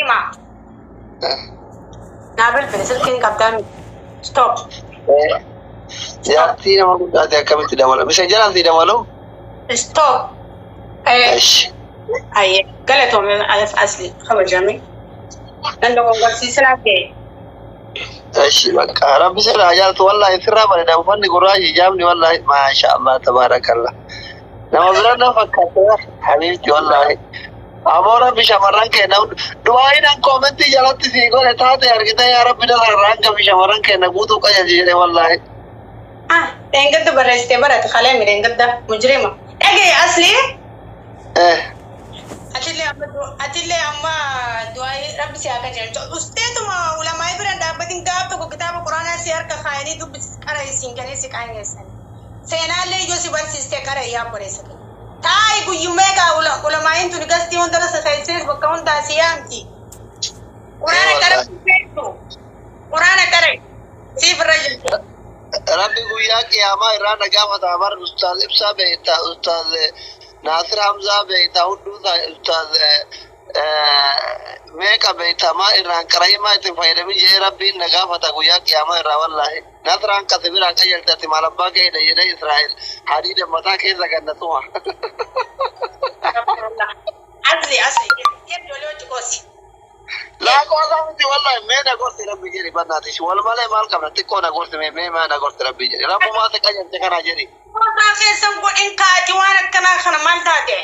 Himaa. Naa bilbili silkiin qabdaa miti. Stop. Jaartii nama guddaate akkamitti dabala? Miseenjaraan sii dabalu? Stop. Eshi. Ayyee galatoome asli kabajame. Nan dogoggorsiisinaa kee. Eshi bakka rabbi sirraa jaaltu wallahi sirraa bareeda uffanni gurraachi hijaabni wallahi maasha Allah tabaarakallah. Nama bira na fakkaata habiibti wallahi. Aboo rabbi shamarran keenya du'aayin an koomentii jalatti sii godhe taate argite yaa rabbi narraa hanga shamarran keenya guutuu qajeelchi jedhe wallahi. Ah, dheengadda barreessitee barate kalee mi dheengadda mujrima. Dhagaye asli. Eh. Atillee amma atillee amma du'aayi rabbi si haa qajeelchu. Usteetuma ulamaa'ii bira hin dhaabbatin gaaf tokko kitaaba quraanaa si harka kaayanii dubbisi qara'i siin jedhanii si qaanyeessan. Seenaallee iyyuu si barsiistee qara'i yaa obboleessa kiyya. Taa'i guyyuma egaa ulamaa'iin tuni gastii hundarra si keessees bakka hundaa si yaamti. Quraana qara'uu beektu. Quraana qara'i. Siif irra jirti. Rabbi guyyaa qiyaamaa irraa na gaafata bar ustaaz Ibsaa beekta ustaaz Naasir Hamzaa beekta hunduu ustaaz meeqa beekta maa irraan qara'ii maa ittiin fayyadamin jedhee Rabbiin na gaafata guyyaa qiyaamaa irraa wallaahi. Nasraan ka si biraa qajeelte ati maal abbaa keedha jedhee Israa'el hadiida mataa keessa ganna tuma. Asli asli ijoollee hojii qoosi. Laa qoosaa miti wallahi mee na gorsi rabbi jedhi bannaatish wal malee maal qabna xiqqoo na gorsi mee mee maa na gorsi rabbi jedhi rabbumaa si qajeelte kana jedhi. Qoosaa keessan godhin kaati waan akkanaa kana maal taate?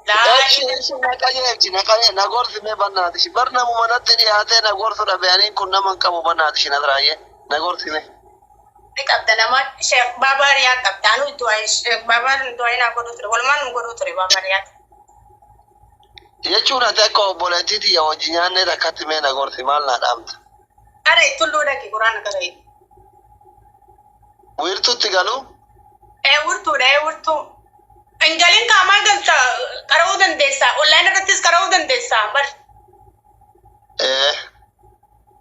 Laa Eshi eshi na qajeelchi na qajeelchi na gorsi mee bannaatish bar namuma natti dhiyaatee na gorsu dhabe aniin kun nama hin qabu bannaatish nasraayyee na gorsi mee. Ni qabda nama Sheekh Baabaa Riyaa qabda anu du'aa Sheekh Baabaa du'aa naa godhuu ture walumaan nu godhuu ture Baabaa Riyaa. Jechuun ati akka obboleettii tiyya wajji nyaannee takkatti mee na gorsi maal naa dhaamta? Qara'i tulluu dhaqi quraana qara'i. Wiirtuutti galuu? Ee wirtuudha ee wirtuu. Hin galin qaamaa galta qara'uu dandeessa online irrattis qara'uu dandeessa bar. Ee.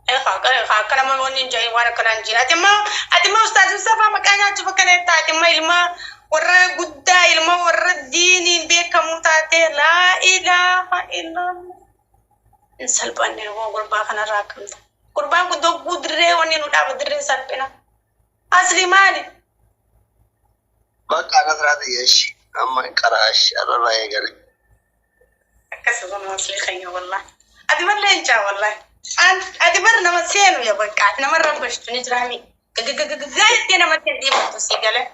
Ee haa qara haa akka nama wanni hin jedhin waan akkanaa hin jiru. Ati immoo ati immoo ustaaz Mustafaa maqaa nyaachuuf akkana taate ati immoo ilma warra guddaa ilma warra diiniin beekamuu taate laa ilaaha illallah. Hin salphanne hoo gurbaa kanarraa akkam ta'a. Gurbaan kun dogguu dirree wanni nu dhaaba dirree salphina. Asli maali? Bakka nasraa tiyya ishi amma hin qaraa ishi arrarraa eegale. Akkasuma asli keenya wallahi. Ati bar leencaa wallahi. Ati bar nama seenu ya bakka ati nama rabbashtu ni jiraami. Gagagagagaa jettee namatti hin dhiibattu sii galee.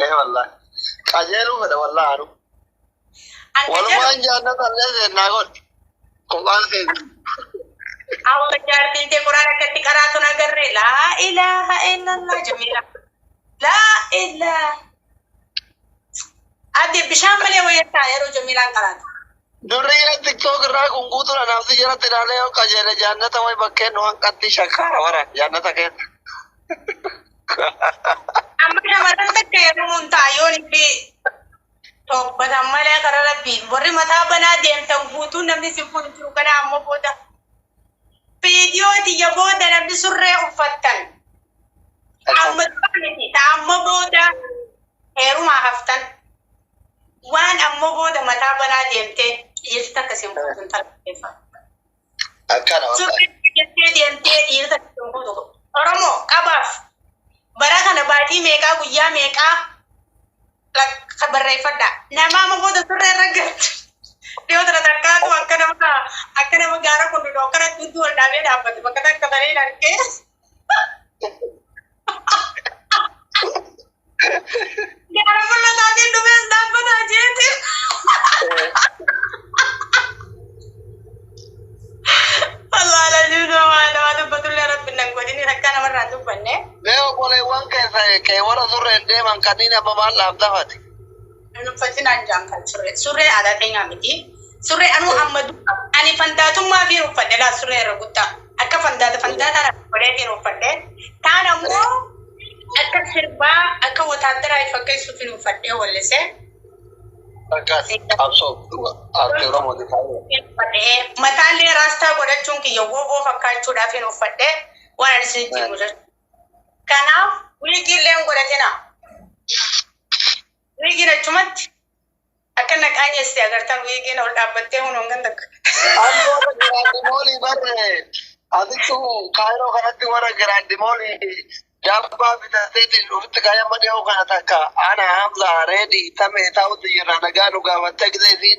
Ee wallahi. Qajeeluu fedha wallahi anu. An qajeelu Walumaan jaannata illee seennaa godhi. Kophaan seenu. Awwa jaartiin tee quraan akkatti qaraatu na agarre laa ilaaha illallah jamiila. Laa ilaaha. Ati bishaan malee wayyataa yeroo jamiilaan qaraatu. Durriyyeen TikTok irraa kun guutuudha namsi jalatti ilaalee yoo qajeele jaannata wayi bakkeen nu hanqatti shakkaara wara jaannata keessa. Amma shamarran takka yeroo hundaa yoon itti toobbatan malee karaa rabbii warri mataa banaa deemtan guutuun namni si fuudhu jiru kana ammoo booda viidiyoo tiyya booda namni surree uffattan amma dura miti ta amma booda heerumaa haftan waan amma booda mataa banaa deemtee dhiirti takka sin fuutu hin talafeeffa. Akkana wallahi. Surree jettee deemtee dhiirti takka sin fuutu. Oromoo qabaaf bara kana baatii meeqaa guyyaa meeqaa barreeffadha. Nama amma booda surree irra galchu. Dhiyoo tana takkaatu akka nama gaara kun akkanatti hudduu ol dhaabee dhaabbate bakka takka bareeda argee. Gaara mul'ataatiin dhufees dhaabbataa jeeti. Allah ala jiru waan nama dubbatullee rabbi nan godhini rakkaa namarraa hin dubbanne. Mee obboleewwan keessa kee warra surreen deeman kanneen amma maal dhaabtafate? Hin uffatinaan jaan kan surree. Surree aadaa keenyaa miti. Surree anuu amma ani fandaatummaa fi uffadhe laa surree irra guddaa. Akka fandaata fandaataa na godhee fi uffadhe. Taan ammoo akka sirbaa akka wotaaddaraa fakkeessuuf hin uffadhee wallisee. Akkas qabsoo aartii Oromooti faaya. Uffadhee mataallee raastaa godhachuun kiyya wooboo fakkaachuudhaaf hin uffadhee waan ani isinitti himu jechuudha. Kanaaf wiigiillee hin godhatina. Wiigiin achumatti akka naqaan jettee agartan wiigiin ol dhaabbattee hunoon kan takka. Amma warra giraandimoolii bara Asittu Kaayiroo kanatti warra Giraandimool jaabbaa bitateetiin ofitti kaayama dhiyoo kana takka ana Hamza Reedi tamee taa'utti jirra nagaa nu gaafattee gisee isiin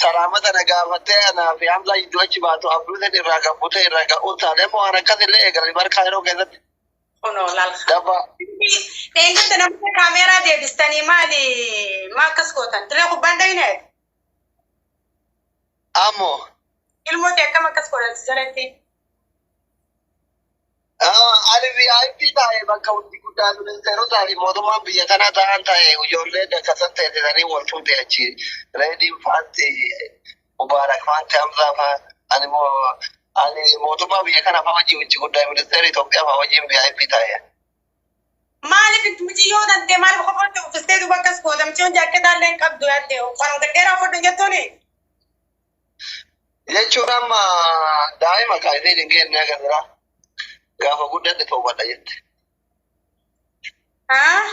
salaamata na gaafattee anaa fi Hamza jidduu achi baatu Abduusin irraa kan butee irraa kan utaalee moo waan akkasillee eegalanii bar Kaayiroo keessatti Kunoo laal. dabba. Dheengadda namoota kaameeraa deebistanii maali maa akkas gootan? Dirree kubbaan dhayine? Ammoo. Ilmooti akkam akkas godhan si jalatti? Ani VIP taa'e bakka hojii guddaa ministeerotaa fi mootummaan biyya kanaa ta'an ta'e ijoollee dakkasan teessisanii wal fuute achi. Reediin faatti, Mubaarak faatti, Hamzaa faa. Ani moo ani mootummaa biyya kanaa faa wajjin hojii guddaa ministeera Itoophiyaa faa wajjin VIP taa'e. Maaliif itti muciyyoo tantee maaliif kophaatti uffistee duuba akkas goota? Mucayyoon jaakketaa illee hin qabdu yaaddee waan gadheeraa uffadhu hin jettuuni? Jechuun amma daa'ima kaasee hin geenye agarra. Gaafa guddadhe toobadha jette. Haa?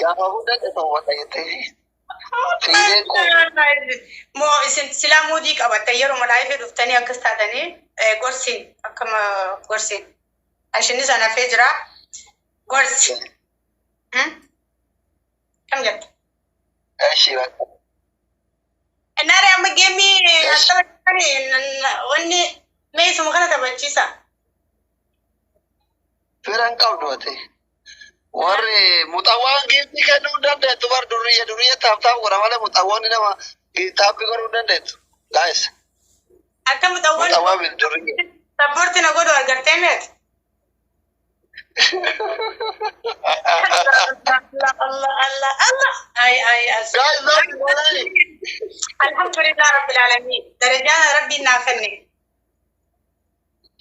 Gaafa guddadhe toobadha jette. Fiigee koo. Moo isin silaa muudii qabatte yeroo live dhuftanii akkas taatanii gorsiin akkama gorsiin. Ashinni sana hafee jira. Gorsi. Kam jette? Eshi bakka. Naare amma game taphatanii wanni meesuma kana taphachiisa. Firan qabdu ati. Warri muxawwaan giiftii kennuu hin dandeettu bar duriyya duriyya tap tap godha malee muxawwoonni nama tap godhuu hin dandeettu. Guys, Akka muxawwoon muxawwaa miti duriyya. Support na godhu argartee meeti. Allah Allah Allah Allah. Ay ay as. Guys, namni wallahi. Alhamdulillah Rabbil Alamin. Darajaa Rabbiin naa kenne.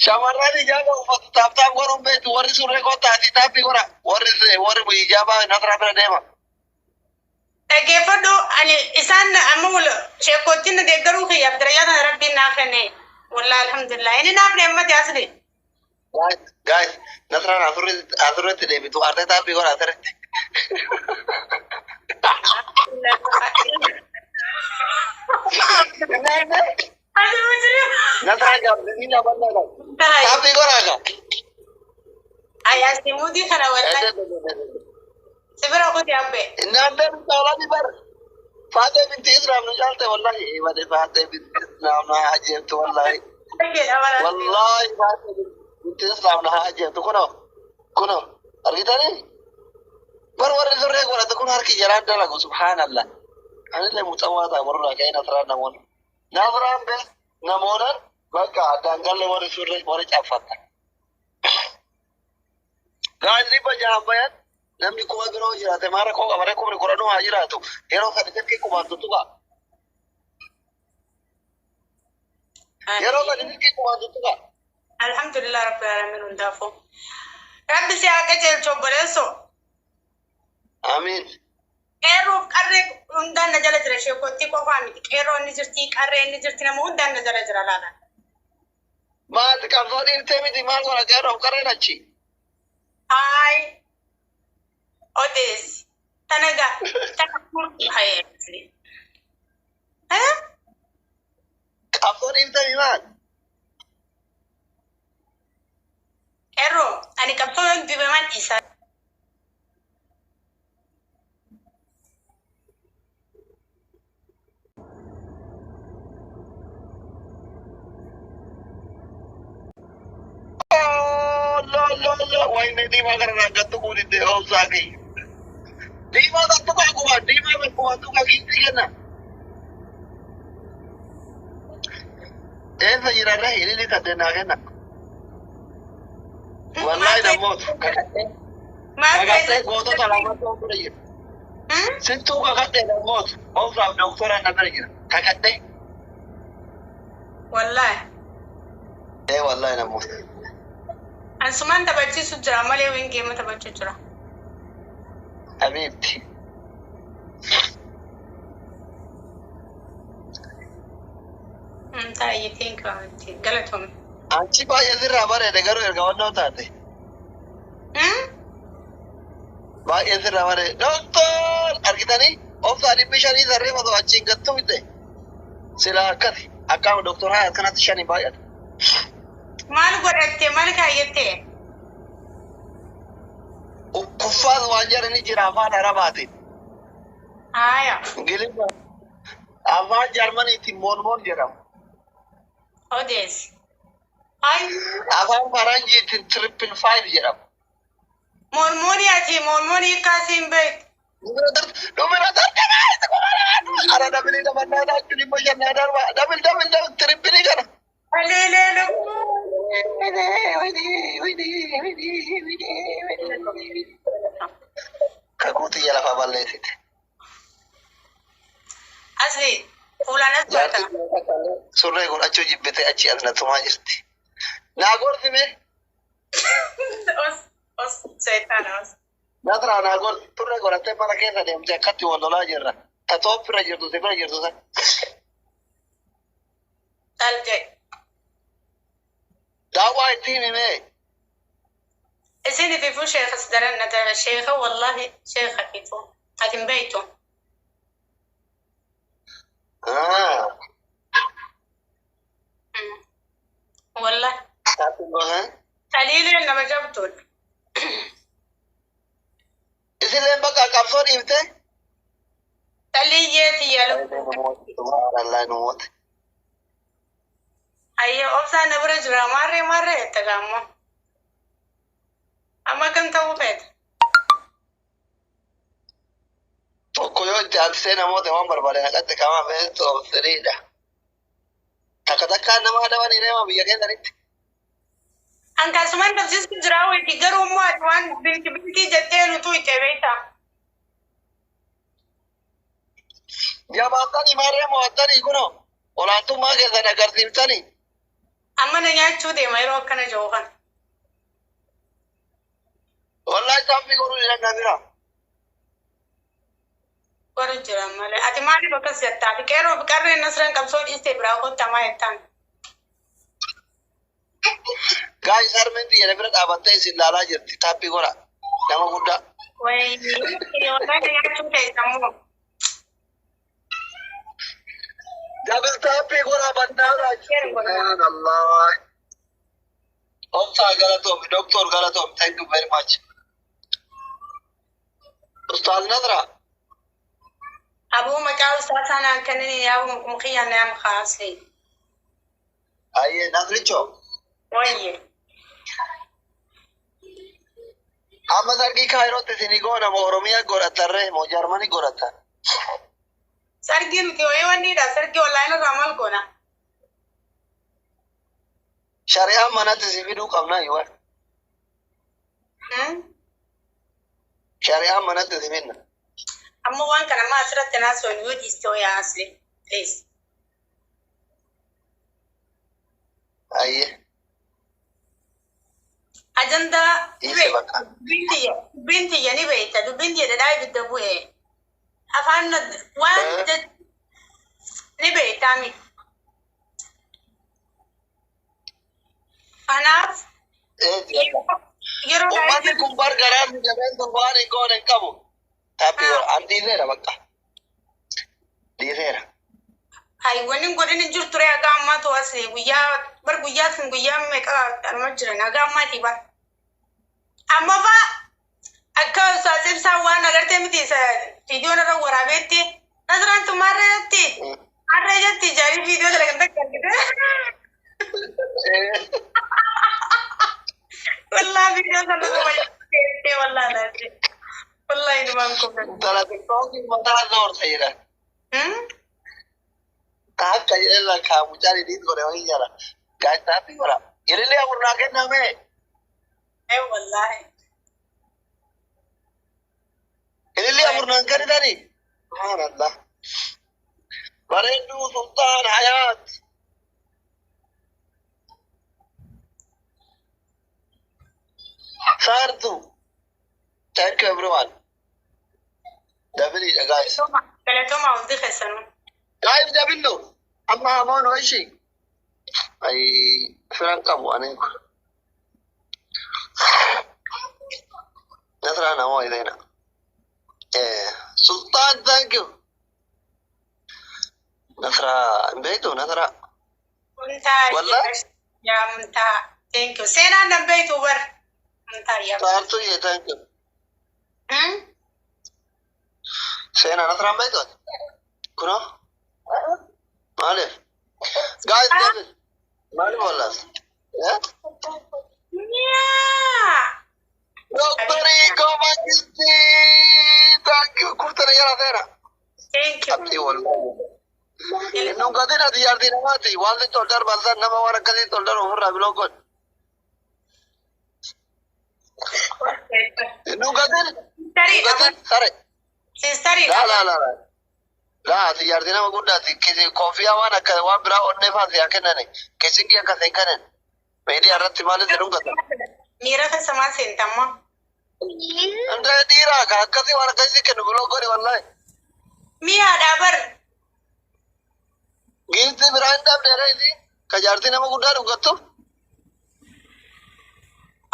Shamarran ijaaba uffatu tap tap godhuun beektu warri surree kottaati tap godha. Warri ijaaba nasraa bira deema. Dhaggeeffadhu, ani isaan amma wal sheekootiin na deeggaruu kiyyaaf darajaa kana Rabbiin naa kenne. Wallahi alhamdulillah. Inni naaf neemmate asli. Guys, guys, nasraan asirratti deebitu arte tap godha asirratti. Ati muslim. Nasraan gaafsisii dhaabannaa qaba. Tap godhaa qaba. Ay asi muudii kana wallahi. Sibira kuti abbe. Innaan caalaa bar. Faatee binti Islaam nu caalte wallahi. Bade Faatee binti Islaam na ajeebtu wallahi. Wallahi Faatee binti Islaam na ajeebtu kunoo kunoo argitanii? Bar warri surree godhate kun harki jalaan dalagu subhaanallah. Anillee muxawwaa ta'a warra ka'ee nasraan namoonni. Nasraan bee namoonan bakka addaan galle warri surree warri caaffatta. Guys, 600 bayan namni kuma biroo jiraate maara koo qabare kumni kudhanuu haa jiraatu yeroo sadi silkii kumaan tuttuqa. Yeroo sadi silkii kumaan tuttuqa. Alhamdulillah Rabbil Alamin hundaafuu. Rabbi si haa qajeelchu obboleessoo. Amiin. Qeerroof qarree hundaan na jala jira, sheekottii qofaa miti. Qeerroo inni jirti, qarree inni jirti, nama hundaan na jala jira laala. Maati qabsoo dhiiftee miti maal godha qeerroof qarreen achi. Ay odeessi. Tanagaa. Tana hayee. Eh? Qabsoo dhiiftee mi maal? Qeerroo ani qabsoo yoon dibaman dhiisaa. Lo lo lo wayne diimaa kana rakkattu kuuditte oomsaa kiyya. Diimaa kan tuqa akkuma diimaa akkuma tuqa kiitti kenna. Eessa jirarra hiriirri kaddeenaa kenna. Wallahi namoota kakadhee Maal kakadhee ta'e? Gootota lamatu bira jira. Sittuu kakadhee namoota oomsaaf doktora na bira jira. Kakadhee. Wallahi. Ee wallahi namoota. Ansumaan taphachiisu jira malee win game taphachuu jira. Habiibti. Taa'ee thank you amantii galatoomne. Achi baay'ee sirraa bareede garuu erga wannoo taate. Baay'ee sirraa bareede. Doktor argitanii obsaa 500 sarree osoo achiin gattu mite. Silaa akkasi akkaama doktor haa akkanatti shanii baay'ata. Maal godhatte, maal kaayyatte? Kuffaas waan jedhani jira afaan Arabaatiin. Haaya. Ingiliffa afaan Jarmaniitiin moonmoon jedhama. Odees. Ay. Afaan Faranjiitiin 555 jedhama. Mormoonii, ati mormoonii kaasiin beektu. Dhumira darbe ara double dabannaa jechuun immoo shannaa darba double double double triple kana. Aleeleelu. Kakuu xiyya lafa balleessite. Asli fuulaan as godhata. Surree godhachuu jibbite, achi as na tumaa jirti. Naa gorsi mee? Os os seetaan os. Nasraa, naa gorsi. Surree godhattee mana keessa deemte akkatti wal lolaa jirra. Ta toop bira jirtu si bira jirtu san. Tal jedhe. Daawwaa ittiin himee. Isin fiifuu sheekas daran na dara sheeka, wallahi sheeka fiifuu. Ati hin beektu. Ah. Wallahi. Taliileen nama jabduudha. Isilleen bakka qabsoo dhiifte. Taliyyee tiyya. Subhanallah, nu moote. Ayyee, obsaan na bira jira, maarree maarree jette gaammoo. Amma kam ta'uu feeta? Tokko yoo itti aansee namoota waan barbaade naqatte qama best of threedha. Takka takkaan nama adabanii reema biyya keessanitti. An kaasumaan dhabsiisu jira wayti, garuu immoo ati waan bilki bilkii jettee nutu itti beektaa. Jabaattanii maarree mo'attanii kunoo olaantummaa keessan agarsiiftanii. Amma na nyaachuu deema yeroo akkana jiru kana. Wallahi saaffii godhuu jedhan namira. Godhu jira malee. Ati maaliif akkas jettaa? Ati qeerroo fi qarreen Nasraan qabsoo dhiistee biraa kottamaa jettaan. Guys, harmeen xiyya bira dhaabattee isin ilaalaa jirti. Taappii godha. Nama guddaa. Wayii, wallahi na nyaachuu teessammoo. Double taappii godha bannaadha. Subhanallah. Obsaa galatoomi. Doctor galatoomi. Thank you very much. Ustaaz Nasra. Abuu, maqaa ustaasaa naan kennini, yaabuu mukiyyaan na yaam kaasee. Ayyee, Nasrichoo. Wayye. Amma sargii Kaayirootti isinii goona moo Oromiyaa godhatarree moo Jarmanii godhatan? Sargii nuti wayii wanniidha. Sargii online irraa maal goona? Shari'aan manatti si fiduu qabna iwwan. Shari'aan manatti si finna. Amma waan kana amma asirratti naasoo yoo dhiiste wayyaa, asli. Please. Ayyee. Ajandaa. Dhiise bakka. Dubbiin tiyya ni beekta. Dubbiin tiyya dhadhaa ibidda bu'e. Afaan waan ni beektaa mi. Kanaaf yeroo Uummanni kun bar garaan nu jabeen waan hin goone hin qabu. Taappii godha. An dhiiseera bakka. Dhiiseera. Ay, wanni hin godhin hin jirtu ture haga ammaa ta'u as guyyaa bar guyyaa sun guyyaa meeqa anuma jiran haga ammaatii bar. Amma faa akka ustaas ibsaa waan agartee miti, isa viidiyoon irra waraabeetti Nasraan tun maarree jetti, maarree jetti jaarii viidiyoo dalagan takka argite. Wallaahi viidiyoo sana nama wallaahi laate. Wallaahi numaan kofan. Intala TikTokii mataa zoorta jedha. Akka jedhe lakkaa mucaan idii godhe wayii jala. Guys, taappii godha. Ilillee afur naa kenname. Eh, wallaahi. Ilillee afur naan kennitani. Subhanallah. Bareedduu Sultaan Hayaat. Saartu. Thank you, everyone. Double guys. Galatoma hundi keessanuu. Guys, double. Amma hamoon ho'ishi. Ay, firan qabu ani. Nasraa namoo ileena. Sultaan, thank you. Nasraa hin beektu Nasraa? Wanta Wallahi? Yaa Muntaa, thank you. Seenaan nan beektu bar. Muntaa yaa. Saartuu yee, thank you. Seenaan asirraan beektu ati? Kunoo? Maaliif? Guys, David. Maaliif wallaas? Eh? Yaa. Doktorii koo Mangisti! Thank you. Kurtana jala seena. Thank you. Abdii wallahi. Nungatiin ati jaartii namaati. Waan sitti ol darban san nama waan akkasitti ol darbu ofirraa biloo godhi. Nungatiin. Nungatiin sare. Sistarii. Laa laa laa laa. Laa, ati jaartii nama guddaati. Kisi koofiyaa waan akka waan biraa onnee faasi haa kennani. Kisingii akkas hin kennan. Miidiyaa irratti maaliif si dhungata? Miira keessa maal seentamma? Intala dhiiraa ka akkasii waan akkasii kennu biloo godhi wallahi. Mi'aadhaa bar. Giiftii biraa hin dhabde reeti. Ka jaartii nama guddaa dhungattu.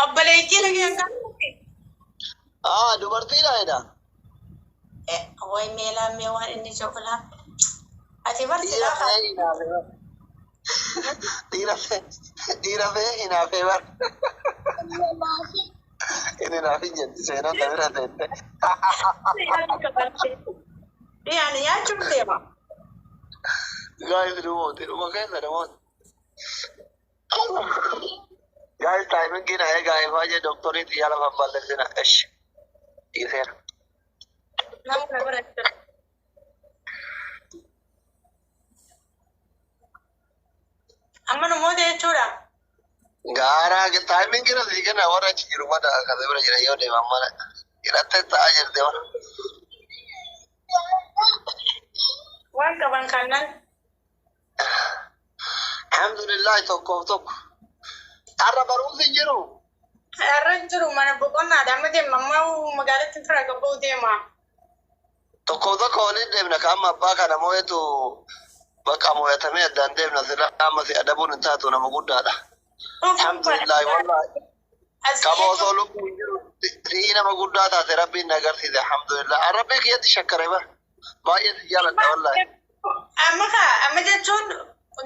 Obboleettii lageen qabuuti. Aa, dubartiidha jedha. Way meelaa mee waan inni joglaa. Ati bar Dhiira silaa fee hinaafee bar. Dhiira fee hinaafee bar. Inni naaf hin jetti seenaan ta bira teette. Dhiyaani nyaachuuf deema. Guys, dhumooti dhuma keessa namoota. Guys, timing na eegaa ifaa jee doktorii xiyyaa lafa balleessina. Esh. Dhiiseera. Nama na bira jira. Amma namoota jechuudha. Gaaraa timing na sii kenna warra achi jiru mada kan bira jira yoo deeman mana. Hidhattee ta'aa jirti warra. Waan qaban kannan. Alhamdulillah, tokkoof tokko. Har'a barumsi hin jiru. Har'a hin jiru, mana boqonnaadha. Amma deema, amma magaalatti fira gabba'u deema. Tokkoof tokko waliin deemna ka amma abbaa kana moo'etu bakka moo'atamee addaan deemna sila amma si adabuun hin taatu, nama guddaadha. Alhamdulillah wallahi. Kama osoo lubbuun hin jiru si'ii nama guddaa taate rabbiin na agarsiise, alhamdulillah. Rabbii kiyyatti shakkare bara. Baay'ee si jaaladha wallahi. Amma kaa amma jechuun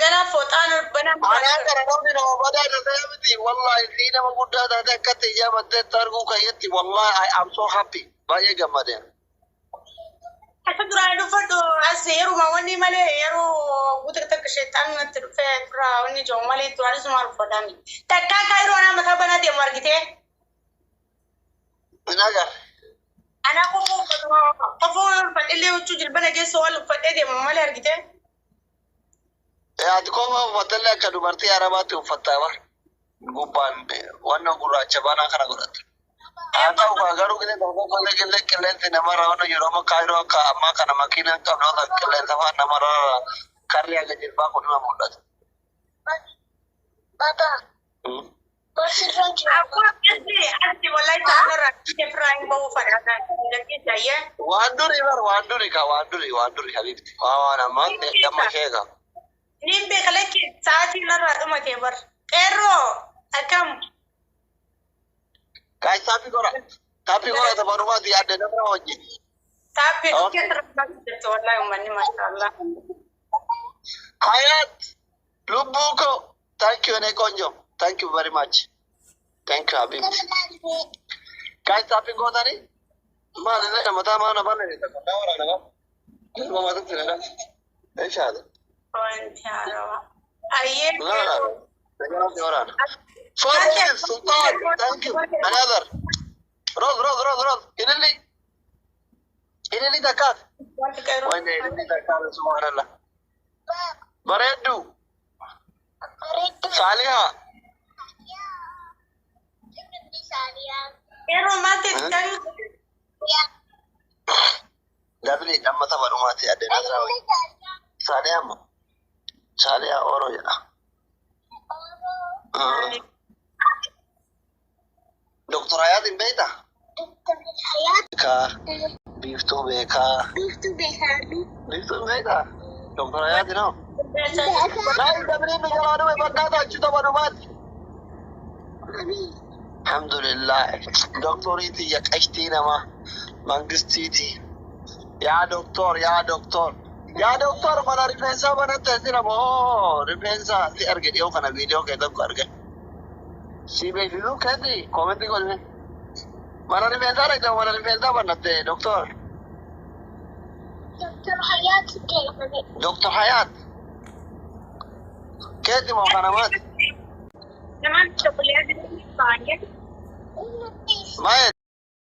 ganaa fooxaan banaa. Anaan kana namni nama badaa irra ta'e miti wallahi, si'ii nama guddaa taate akkatti ijaabattee arguu kiyyatti wallahi, I am so happy. Baay'ee gammadeen. Akka duraan dhuffadhu as yeruma wanni malee yeroo guutuu takka sheexaan natti dhufee dura wanni jiru malee duraan isuma uffadhaami. Takkaa kaayiroo anaa mataa banaa deemu argitee. Hin agarre. Anaa kofoo uffatuma kofoo uffadhillee huccuu jilbana keessa waan uffadhee deemu malee argitee. Ati kofoo uffattallee akka dubartii Arabaatti uffattaa bara. Gubbaan wanna gurraacha banaa kana godhatte. Haa ta'u kaa garuu qilleensa tokko qillee qillee qilleensi namarra wanna jiru amma kaayiroo akka ammaa kana makiinaa hin qabne osoo qilleensa fa'aa namarra karri akka jilbaa kun nima mul'ata. Akkuma asii wallahi ta'anarraa firraa hin ba'uu fadhaa gaggeessa. Waan durii bar, waan durii ka, waan durii, waan durii habibti. Waan ammaa gamma sheeka. Niin beeka, lakki sa'aatii narraa dhumatee bar. Qeerroo akkam? Guys, tap godha. Tap godha, tabarumaati yaadde nama hojii. Tap dhukkee sirraa jirtu wallahi uummanni maashaallah. Hayat lubbuu ko, thank you ne konjo. Thank you very much. Thank you habibti. Guys, tap gootani? Maal illee mataa maana banne takka waraana ba. Ilma matatti na Eeshaadha. Wanti haarawaa. Ayyee. La la. Waraana. Four minutes, Sultan. Thank you. Another. Rose, Rose, Rose, Rose. Ililli. Ililli takkaat. Wanti qeerroo. Wanni ililli takkaat, subhanallah. Bareeddu. Saaliha. Qeerroo maal ta'e ta'uu? Dabli amma tapha dhumaati addeen asirraa. Saaliha amma. Saaliha Oro jedha. Doktor Hayaat hin beektaa? Beekaa. Biiftuu beekaa. Biiftuu hin beektaa? Doktor Hayaat noo? Naayii dabli nu jalaa dhume bakkaata achi tapha dhumaati. Alhamdulillah. Doktorii tiyya qashtii namaa. Mangistiiti. Yaa doktor, yaa doktor. Yaa doktor, mana rifeensaa banatte sira moo rifeensa si arge dhiyoo kana viidiyoo kee tokko arge. Si beeksisuu keeti koomentii godhime. Mana rifeensaa dhaqxe, mana rifeensaa banatte doktor? Dr. Hayat jedhama. Doktor Hayaat. Keeti moo kanamaati? Namaan tokko baay'ee. Maal?